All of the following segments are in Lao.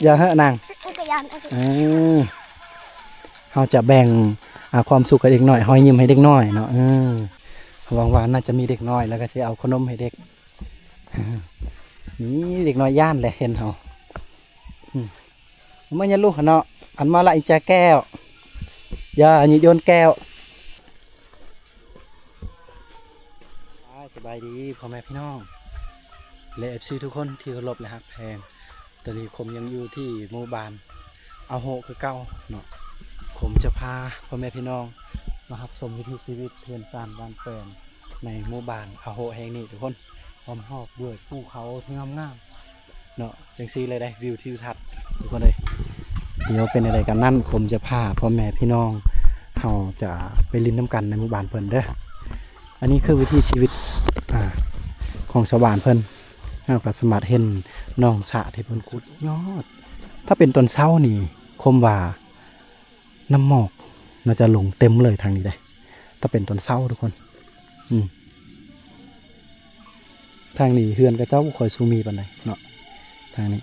ຢ່າເຫາະນາງ. ເອີ ເຮົາຈະແບ່ງ ອ່າ ຄວາມສຸກໃຫ້ເດັກນ້ອຍ ຮອຍຍິ້ມໃຫ້ເດັກນ້ອຍເນາະ. ເອີ ຫວັງວ່າໜ້າຈະມີເດັກນ້ອຍ ແລ້ວກໍຊິເອົາຂະໜົມໃຫ້ເດັກ. ນີ້ເດັກນ້ອຍຢ້ານແຫຼະ ເຫັນເຮົາ. ອືມ ມາຢ່າລູກເນາະ ອັນມາລະອີຈາແກ້ວ ຢ່າຫຍິບໂຍນແກ້ວ. ສະບາຍດີພໍ່ແມ່ພີ່ນ້ອງ ແລະ ເອັຟຊີ ທຸກຄົນທີ່ເຄົາລົບ ແລະ ຮັກແພງ. ຕອນນີ້ຄົມຍັງຢູ່ທີ່ໝູ່ບ້ານອາໂຮຄືເກົ່າເນາະ. ຄົມຈະພາພໍ່ແມ່ພີ່ນ້ອງມາຮັບຊົມວິຖີຊີວິດເຮືອນຊານບ້ານແປງໃນໝູ່ບ້ານອາໂຮແຫ່ງນີ້ທຸກຄົນ. ອ້ອມຮອບດ້ວຍພູເຂົາທີ່ງາມໆເນາະ ຈັ່ງຊີ້ເລີຍເດ້ ວິວທິວທັດທຸກຄົນເອີຍ. ດຽວເປັນແນວໃດກັນນັ້ນ ຄົມຈະພາພໍ່ແມ່ພີ່ນ້ອງເຮົາຈະໄປຫຼິ້ນນຳກັນໃນໝູ່ບ້ານເພິ່ນເດີ. ອັນນີ້ຄືວິຖີຊີວິດ ອ່າ ຂອງຊາວບ້ານເພິ່ນ. ເຮົາກໍສາມາດເຫັນໜອງສະທີ່ເພິ່ນຂຸດຍອດ. ຖ້າເປັນຕອນເຊົ້ານີ້ ຄົມວ່າ ນ້ຳໝອກໜ້າຈະລົງເຕັມເລີຍທາງນີ້ເດ້ ຖ້າເປັນຕອນເຊົ້າທຸກຄົນ. ອືມ ທາງນີ້ເຮືອນເຂົາເຈົ້າບໍ່ຄ່ອຍສູງມີປານໃດເນາະ ທາງນີ້.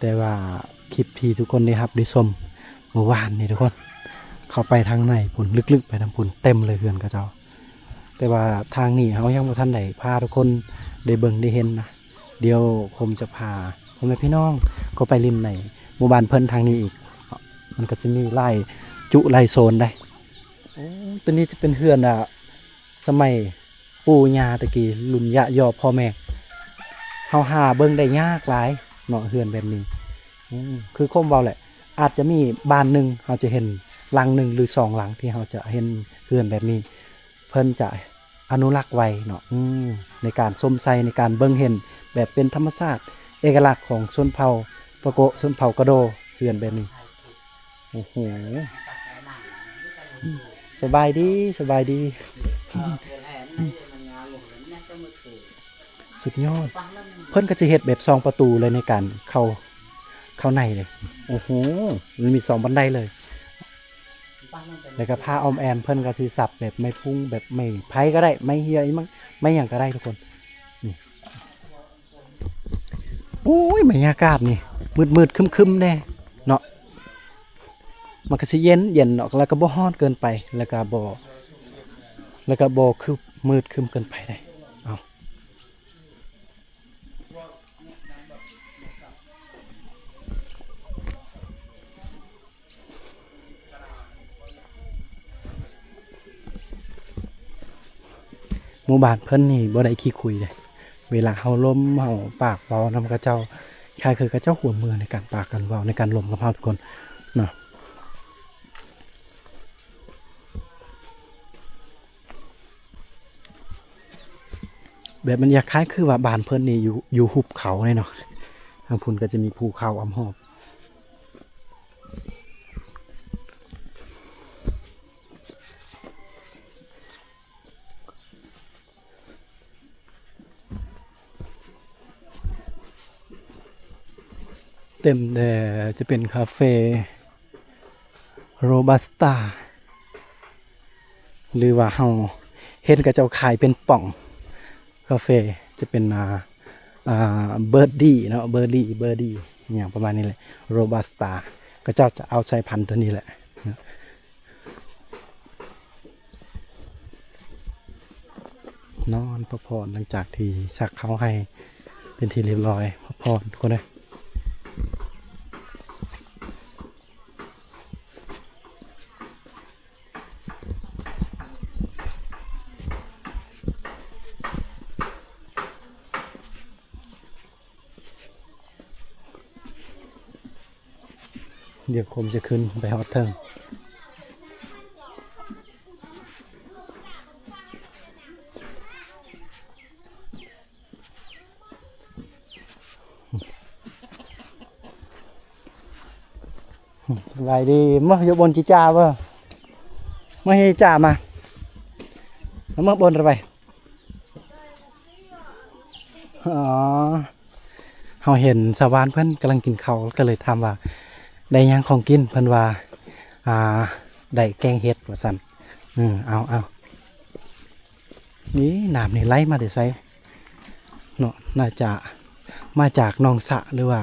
ແຕ່ວ່າຄລິບທີ່ທຸກຄົນໄດ້ຮັບໄດ້ຊົມມື້ວານນີ້ທຸກຄົນ ເຂົ້າໄປທາງໃນພຸ້ນ ລຶກໆໄປທາງພຸ້ນ ເຕັມເລີຍເຮືອນເຂົາເຈົ້າ. ແຕ່ວ່າທາງນີ້ເຮົາຍັງບໍ່ທັນໄດ້ພາທຸກຄົນໄດ້ເບິ່ງໄດ້ເຫັນນະ. ດຽວຄົມຈະພາພໍ່ແມ່ພີ່ນ້ອງເຂົ້າໄປຫຼິ້ນໃນໝູ່ບ້ານເພິ່ນທາງນີ້ອີກ. ມັນກໍຊິມີຫຼາຍຈຸຫຼາຍໂຊນໄດ໋. ໂອ້ ຕົວນີ້ຈະເປັນເຮືອນ ອ່າ ສະໄໝປູ່ຍ່າແຕ່ກີ້ ລຸ້ນຍະຍໍ່ພໍ່ແມ່ ເຮົາຫາເບິ່ງໄດ້ຍາກຫຼາຍເນາະ ເຮືອນແບບນີ້. ອືມ ຄືຄົມເວົ້າແຫຼະ ອາດຈະມີບ້ານໜຶ່ງ ເຮົາຈະເຫັນຫຼັງໜຶ່ງ ຫຼື ສອງຫຼັງ ທີ່ເຮົາຈະເຫັນເຮືອນແບບນີ້. ເພິ່ນຈະອະນຸລັກໄວ້ເນາະ ອືມ ໃນການຊົມໄຊ ໃນການເບິ່ງເຫັນແບບເປັນທຳມະຊາດ ເອກະລັກຂອງຊົນເຜົ່າປະໂກະ ຊົນເຜົ່າກະໂດ ເຮືອນແບບນີ້. ໂອ້ໂຫ ສະບາຍດີ ສະບາຍດີ. ສຸດຍອດ ເພິ່ນກໍຈະເຮັດແບບສອງປະຕູເລີຍໃນການເຂົ້າ ເຂົ້າໃນເລີຍ. ໂອ້ໂຫ ມັນມີສອງບັນໄດເລີຍ. ແລ້ວກໍຜ້າອ້ອມແອ້ມເພິ່ນກໍຊິສັບແບບໄມ້ພຸ້ງ ແບບໄມ້ໄຜ່ກໍໄດ້ ໄມ້ເຫື່ອອີ່ຫຍັງ ໄມ້ຫຍັງກໍໄດ້ທຸກຄົນ. ນີ້ ໂອ້ຍ ບັນຍາກາດນີ້ມືດໆຄຶ້ມໆແດ່ເນາະ ມັນກໍຊິເຢັນໆເນາະ ແລ້ວກໍບໍ່ຮ້ອນເກີນໄປ ແລ້ວກໍບໍ່ ແລ້ວກໍບໍ່ຄຶບ ມືດຄຶ້ມເກີນໄປເດ້. ເອົາ ໝູ່ບ້ານເພິ່ນນີ້ບໍ່ໄດ້ຂີ້ຄຸຍເດ້. ເວລາເຮົາລົມ ເຮົາປາກເວົ້ານຳເຂົາເຈົ້າ ຄ້າຍຄືເຂົາເຈົ້າຮ່ວມມືໃນການປາກກັນເວົ້າ ໃນການລົມກັບເຮົາທຸກຄົນເນາະ. ແບບມັນຢາກຄ້າຍຄືວ່າບ້ານເພິ່ນນີ້ຢູ່ ຢູ່ຫຸບເຂົາເລີຍເນາະ. ທາງພຸ້ນກໍຈະມີພູເຂົາອ້ອມຮອບ. ເຕັມແດ່ ຈະເປັນຄາເຟໂຣບັສຕາ ຫຼືວ່າເຮົາເຫັນເຂົາເຈົ້າຂາຍເປັນປ່ອງ. ກາເຟຈະເປັນ ອ່າ ອ່າ ເບີດດີເນາະ ເບີດດີ ເບີດດີ ອີ່ຫຍັງປະມານນີ້ແຫຼະ. ໂຣບັສຕາ ເຂົາເຈົ້າຈະເອົາສາຍພັນຕົວນີ້ແຫຼະ. ນອນພັກຜ່ອນຫຼັງຈາກທີ່ສັກເຂົ້າໃຫ້ເປັນທີ່ຮຽບຮ້ອຍ ພັກຜ່ອນທຸກຄົນເອີຍ. ດຽວຄົມຈະຂຶ້ນໄປຮອດເທິງ. ສະບາຍດີ ມາຢູ່ບົນຈີຈາບໍ່? ມາເຮຈາມາ ມາເບິ່ງໄປ. ອໍ ເຮົາເຫັນຊາວບ້ານເພິ່ນກຳລັງກິນເຂົ້າ ກໍເລີຍຖາມວ່າໄດ້ຫຍັງຂອງກິນ ເພິ່ນວ່າ ອ່າ ໄດ້ແກງເຫັດວ່າຊັ້ນ. ເອີ ເອົາ ເອົາ ນີ້ນ້ຳນີ້ໄຫຼມາແຕ່ໃສເນາະ? ໜ້າຈະມາຈາກໜອງສະ ຫຼືວ່າ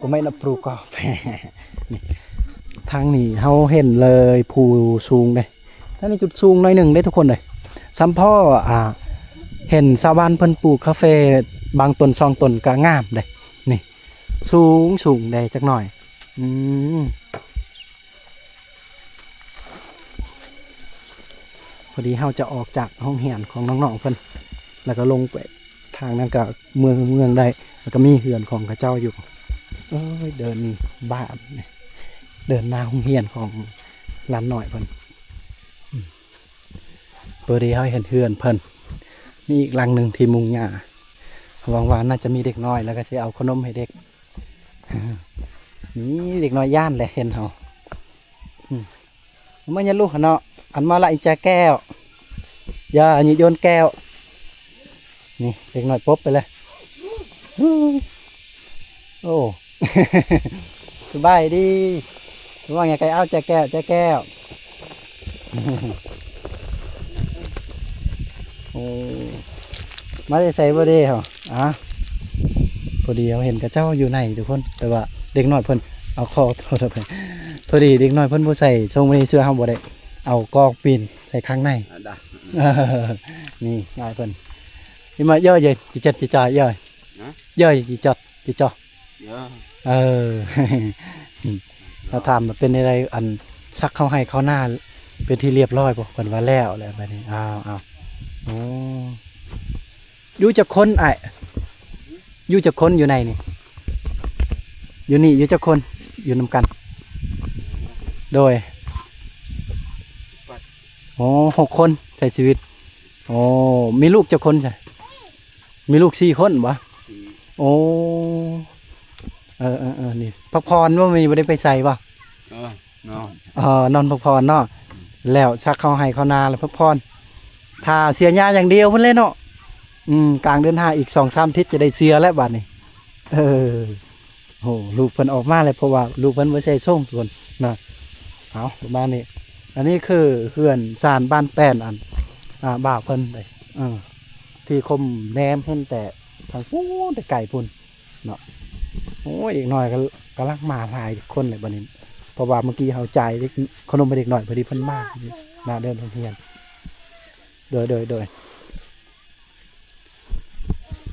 ກໍໄມ່ນະ ປູກອກ ນີ້ ທາງນີ້ເຮົາເຫັນເລີຍພູສູງເດ້. ທາງນີ້ຈຸດສູງໜ້ອຍໜຶ່ງເດ້ທຸກຄົນເດ້. ສ່ຳພໍ້ ອ່າ ເຫັນຊາວບ້ານເພິ່ນປູກກາເຟບາງຕົ້ນສອງຕົ້ນກໍງາມເດ້. ນີ້ ສູງ ສູງແດ່ຈັກໜ້ອຍ. ອືມ ພໍດີເຮົາຈະອອກຈາກໂຮງຮຽນຂອງນ້ອງໆເພິ່ນ ແລ້ວກໍລົງໄປທາງນັ້ນ ກໍເມືອງ ເມືອງໄດ້ ແລ້ວກໍມີເຮືອນຂອງເຂົາເຈົ້າຢູ່. ໂອ້ຍ ເດີ່ນບ້ານ ເດີ່ນໜ້າໂຮງຮຽນຂອງຫຼານນ້ອຍເພິ່ນ. ອືມ ພໍດີເຮົາເຫັນເຮືອນເພິ່ນ. ມີອີກຫຼັງໜຶ່ງທີ່ມຸງຫຍ້າ. ຫວັງວ່າໜ້າຈະມີເດັກນ້ອຍ ແລ້ວກໍຊິເອົາຂະໜົມໃຫ້ເດັກ. ນີ້ເດັກນ້ອຍຢ້ານແຫຼະເຫັນເຮົາ. ອືມ ມາຢ່າລູກເນາະ ອັນມາລະອີແຈແກ້ວ ຢ່າອັນນີ້ໂຍນແກ້ວ. ນີ້ເດັກນ້ອຍປົບໄປເລີຍ. ໂອ້ ສະບາຍດີ. ວ່າຫຍັງໄກ ເອົາແຈແກ້ວ ແຈແກ້ວ. ໂອ້ ມາແຕ່ໃສບໍ່ເດ້ເຮົາ? ອ່າ ພໍດີເຮົາເຫັນເຂົາເຈົ້າຢູ່ໃນທຸກຄົນ ແຕ່ວ່າເດັກນ້ອຍເພິ່ນ ເອົາ ຂໍໂທດ ພໍດີເດັກນ້ອຍເພິ່ນບໍ່ໃສ່ຊົງ ມື້ນີ້ເຊື່ອເຮົາບໍ່ໄດ້ເອົາກອກປີ້ນໃສ່ຂ້າງໃນ. ອ່າ ໄດ້ ນີ້ນາຍເພິ່ນ ນີ້ມາເຢີເຢັນ ຈິຈັດຈິຈ່າເຢີ ນະ ເຢີຈິຈັດຈິຈ່າ. ເອີ ເຮົາຖາມວ່າເປັນຈັ່ງໃດ ອັນ ສັກເຂົ້າໄຮ່ເຂົ້ານາເປັນທີ່ລຽບຮ້ອຍບໍ່? ເພິ່ນວ່າແລ້ວແຫຼະ ບັດນີ້ ອ້າວ ອ້າວ ໂອ້ ຢູ່ຈັກຄົນອ້າຍ? ຢູ່ຈັກຄົນຢູ່ໃນນີ້? ຢູ່ນີ້ຢູ່ຈັກຄົນ? ຢູ່ນຳກັນ ໂດຍ ໂອ້ ຫົກຄົນໃຊ້ຊີວິດ. ໂອ້ ມີລູກຈັກຄົນຊະ? ມີລູກສີ່ຄົນບໍ່? ສີ່ ໂອ້ ເອີໆໆ ນີ້ພັກຜ່ອນບໍ່? ມື້ນີ້ບໍ່ໄດ້ໄປໃສບໍ່? ເອີ ນອນ ເອີ ນອນພັກຜ່ອນເນາະ ແລ້ວສັກເຂົ້າໄຮ່ເຂົ້ານາແລ້ວພັກຜ່ອນ ຖ້າເສຍຫຍ້າຢ່າງດຽວພຸ້ນແຫຼະເນາະ. ອືມ ກາງເດືອນຫ້າອີກສອງສາມທິດຈະໄດ້ເສຍແລ້ວບາດນີ້. ເອີ ໂອ້ ລູກເພິ່ນອອກມາແລ້ວ ເພາະວ່າລູກເພິ່ນບໍ່ໃສ່ໂສ້ງທຸກຄົນນະ. ເອົາ ປະມານນີ້ ອັນນີ້ຄືເຮືອນຊານບ້ານແປ້ນ ອັນ ອ່າ ບ່າວເພິ່ນເດ້ ເອີ ທີ່ຄົມແນມເຫັນແຕ່ທາງພຸ້ນ ແຕ່ໄກພຸ້ນເນາະ. ໂອ້ຍ ເດັກນ້ອຍກໍກຳລັງມາຫຼາຍຄົນເລີຍບັດນີ້ ເພາະວ່າເມື່ອກີ້ເຮົາຈ່າຍເດັກ ຂະໜົມໃຫ້ເດັກນ້ອຍ ພໍດີເພິ່ນມາ ມາເດີນໂຮງຮຽນ. ໂດຍ ໂດຍ ໂດຍ.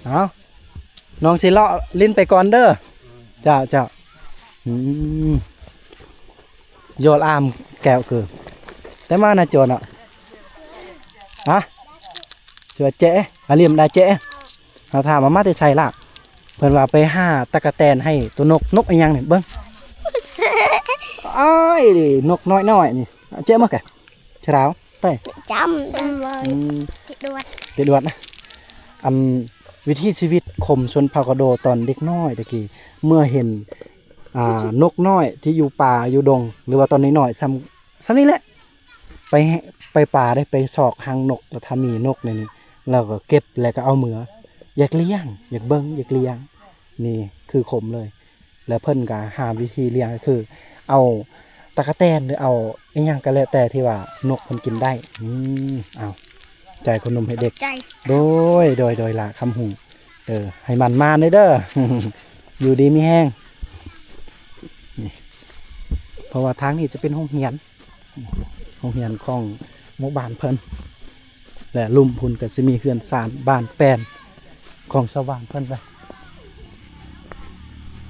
ເອົາ ນ້ອງຊິເລາະຫຼິ້ນໄປກ່ອນເດີ. ເຈົ້າ ເຈົ້າ. ອືມ ໂຍລອາມແກ້ວຄື ແຕ່ມານະໂຈນອະ ຮະ ສວຍເຈ ອາລິມດາເຈ. ເຮົາຖາມວ່າມາແຕ່ໃສລະ ເພິ່ນວ່າໄປຫາຕະກະແຕນໃຫ້ໂຕນົກ. ນົກອີ່ຫຍັງນີ້ ເບິ່ງ ອ້າຍ ນົກນ້ອຍໆນີ້. ເຈມາແກ ສາວ ໄປ ຈຳ ອືມ ຕິດດວດ ຕິດດວດນະ. ອັນ ວິຖີຊີວິດຄົມຊົນເຜົ່າກະໂດຕອນເດັກນ້ອຍຕະກີ້ ເມື່ອເຫັນ ອ່າ ນົກນ້ອຍທີ່ຢູ່ປ່າຢູ່ດົງ ຫຼືວ່າຕອນນ້ອຍໆ ສ່ຳ ສ່ຳນີ້ແຫຼະ ໄປ ໄປປ່າເດ້ ໄປຊອກຫາງນົກ ແລ້ວຖ້າມີນົກໃນນີ້ ແລ້ວກໍເກັບ ແລ້ວກໍເອົາເມືອ ຢາກລ້ຽງ ຢາກເບິ່ງ ຢາກລ້ຽງ. ນີ້ຄືຄົມເລີຍ ແລ້ວເພິ່ນກໍຫາວິທີລ້ຽງ ກໍຄືເອົາຕະກະແຕນ ຫຼືເອົາອີ່ຫຍັງກໍແລ້ວແຕ່ທີ່ວ່ານົກມັນກິນໄດ້. ນີ້ ເອົາ ຈ່າຍຂະໜົມໃຫ້ເດັກ ໃຈ ໂດຍ ໂດຍ ໂດຍ ຫຼ້າຄຳຫຸງ ເອີ ໃຫ້ໝັ້ນມານເດີ ຢູ່ດີມີແຮງ. ນີ້ ເພາະວ່າທາງນີ້ຈະເປັນໂຮງຮຽນ ໂຮງຮຽນຂອງໝູ່ບ້ານເພິ່ນ ແລະ ລຸ່ມພຸ້ນກໍຊິມີເຮືອນຊານບ້ານແປ້ນຂອງຊາວບ້ານເພິ່ນໄປ.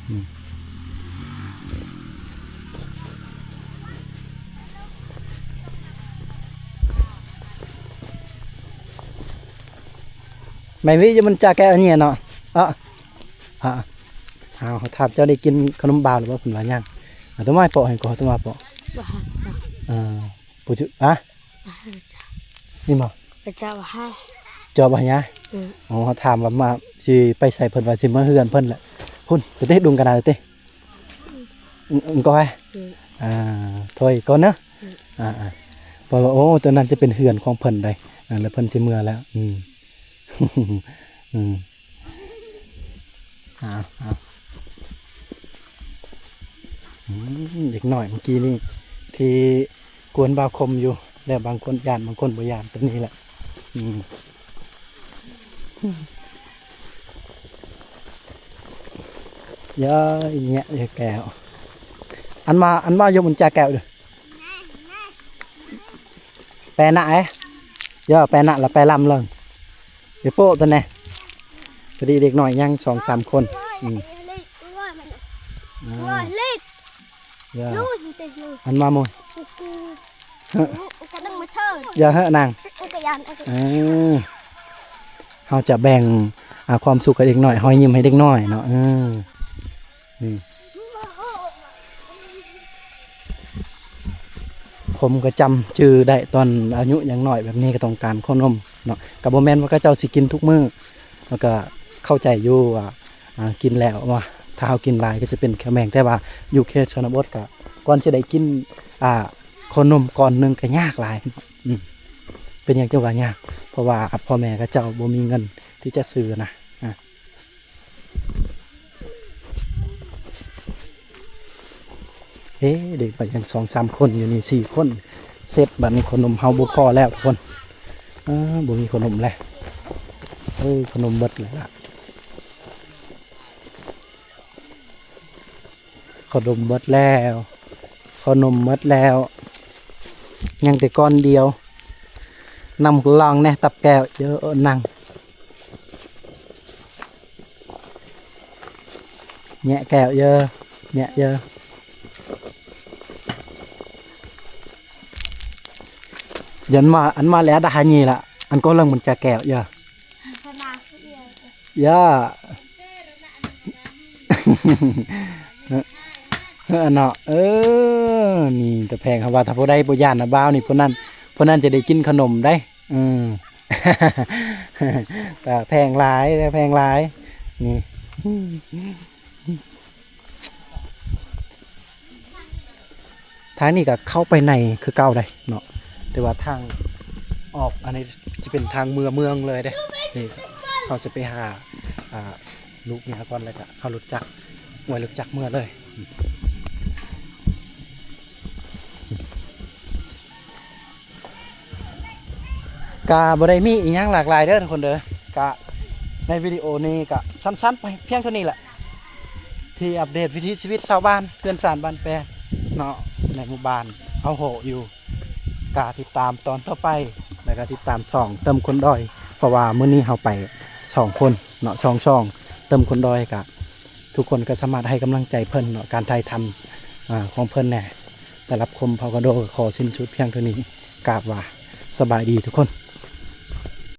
ອືມ ໄມວິ ຢູ່ມັນຈາແກະອັນນີ້ເນາະ ເອາ ເອົາ ເຮົາຖາມເຈົ້າໄດ້ກິນຂະໜົມບ່າວຫຼືບໍ່? ເພິ່ນວ່າຍັງ. ເອົາຕົວມາໃຫ້ເປາະ ໃຫ້ກໍເອົາຕົວມາເປາະ. ເອີ ຜູ້ຈະ ອະ ນີ້ບໍ່? ເຈົ້າໃຫ້ ເຈົ້າບໍ່ໃຫ້ຍາຍ? ອືມ ອໍ ເຮົາຖາມວ່າມາ ຊິໄປໃສ ເພິ່ນວ່າຊິມາເຮືອນເພິ່ນແຫຼະ. ພຸ້ນ ໄປເຕະດຸງກັນນະເຕະ. ອືມ ອືມ ກໍໃຫ້ ອືມ ອ່າ ຖອຍກ່ອນເນາະ. ອືມ ອ່າໆ ເພາະວ່າ ໂອ້ ຕົວນັ້ນຈະເປັນເຮືອນຂອງເພິ່ນໃດ໋ ອ່າ ແລ້ວເພິ່ນຊິເມືອແລ້ວ. ອືມ ອືມ ອ້າວ ອ້າວ ອືມ ເດັກນ້ອຍເມື່ອກີ້ນີ້ທີ່ກວນບ່າວຄົມຢູ່ ແລ້ວບາງຄົນຢ້ານ ບາງຄົນບໍ່ຢ້ານ ຕົວນີ້ແຫຼະ. ອືມ ຢາ ແຍະ ແຍະແກ້ວ ອັນມາ ອັນມາຍົກມັນຈາແກ້ວເດີ. ແປນະເອ ເຢີ ແປນະລະແປລຳເລີງ ເດໂປະຕົວແນ່. ພໍດີເດັກນ້ອຍຍັງສອງສາມຄົນ. ອືມ ອ່າ ເດີ ອັນມາໂມຍ ຢ່າເຫາະນາງ. ເອີ ເຮົາຈະແບ່ງ ອ່າ ຄວາມສຸກໃຫ້ເດັກນ້ອຍ ຮອຍຍິ້ມໃຫ້ເດັກນ້ອຍເນາະ. ເອີ ນີ້ ຜົມກໍຈຳຈື່ໄດ້ ຕອນອາຍຸຍັງນ້ອຍແບບນີ້ກໍຕ້ອງການຂະໜົມເນາະ. ກໍບໍ່ແມ່ນວ່າເຂົາເຈົ້າຊິກິນທຸກມື້ ແລ້ວກໍເຂົ້າໃຈຢູ່ວ່າ ອ່າ ກິນແລ້ວວ່າ ຖ້າເຮົາກິນຫຼາຍກໍຈະເປັນແຂວແມງ. ແຕ່ວ່າຢູ່ເຂດຊົນນະບົດກໍກ່ອນຊິໄດ້ກິນ ອ່າ ຂະໜົມກ້ອນໜຶ່ງກໍຍາກຫຼາຍ. ອືມ ເປັນຫຍັງຈຶ່ງວ່າຍາກ? ເພາະວ່າພໍ່ແມ່ເຂົາເຈົ້າບໍ່ມີເງິນທີ່ຈະຊື້ນະ. ອ່າ ເອີ ເດັກໄປຍັງສອງສາມຄົນຢູ່ນີ້ ສີ່ຄົນ ເສັດ ບັດນີ້ຂະໜົມເຮົາບໍ່ພໍແລ້ວທຸກຄົນ. ເອີ ບໍ່ມີຂະໜົມແລ້ວ. ເອີ ຂະໜົມໝົດແລ້ວລະ ຂະໜົມໝົດແລ້ວ ຂະໜົມໝົດແລ້ວ ຍັງແຕ່ກ້ອນດຽວ. ນຳລອງແດ່ ຕັບແກ້ວ ເອີ ນັ່ງ. ແຍະແກ້ວເອີ ແຍະເອີ Dân mà ăn mà lẽ đã hai nhì lạ, ăn có lần mình trà kẹo giờ. Dạ. ເນາະ ເອີ ນີ້ຕາແພງ ເຂົາວ່າຖ້າຜູ້ໃດບໍ່ຢ້ານນະບ່າວນີ້ ຜູ້ນັ້ນ ຜູ້ນັ້ນຈະໄດ້ກິນຂະໜົມໄດ໋. ເອີ ຕາແພງຫຼາຍ ຕາແພງຫຼາຍ ນີ້ ທາງນີ້ກໍເຂົ້າໄປໃນຄືເກົ່າໄດ໋ເນາະ ແຕ່ວ່າທາງອອກອັນນີ້ຈະເປັນທາງເມືອເມືອງເລີຍເດ້. ນີ້ເຮົາຊິໄປຫາ ອ່າ ລູກເມຍກ່ອນ ແລ້ວກໍເອົາລົດຈັກ ໄວ້ລົດຈັກເມືອເລີຍ. ກະບໍ່ໄດ້ມີອີ່ຫຍັງຫຼາກຫຼາຍເດີທຸກຄົນເດີ ກະໃນວິດີໂອນີ້ກະສັ້ນໆໄປພຽງເທົ່ານີ້ແຫຼະ ທີ່ອັບເດດວິຖີຊີວິດຊາວບ້ານເຮືອນຊານບ້ານແປເນາະ ໃນໝູ່ບ້ານເອົາໂຫຢູ່. ກະຕິດຕາມຕອນຕໍ່ໄປ ແລ້ວກະຕິດຕາມຊ່ອງເຕີມຄົນດອຍ ເພາະວ່າມື້ນີ້ເຮົາໄປສອງຄົນເນາະ ສອງຊ່ອງ ເຕີມຄົນດອຍ ກະ ທຸກຄົນກໍສາມາດໃຫ້ກຳລັງໃຈເພິ່ນເນາະ ການຖ່າຍທຳ ອາ ຂອງເພິ່ນແດ່. ສຳລັບຄົມເຜົ່າກະໂດກໍຂໍສິ້ນສຸດພຽງເທົ່ານີ້ ກາບວ່າສະບາຍດີທຸກຄົນ.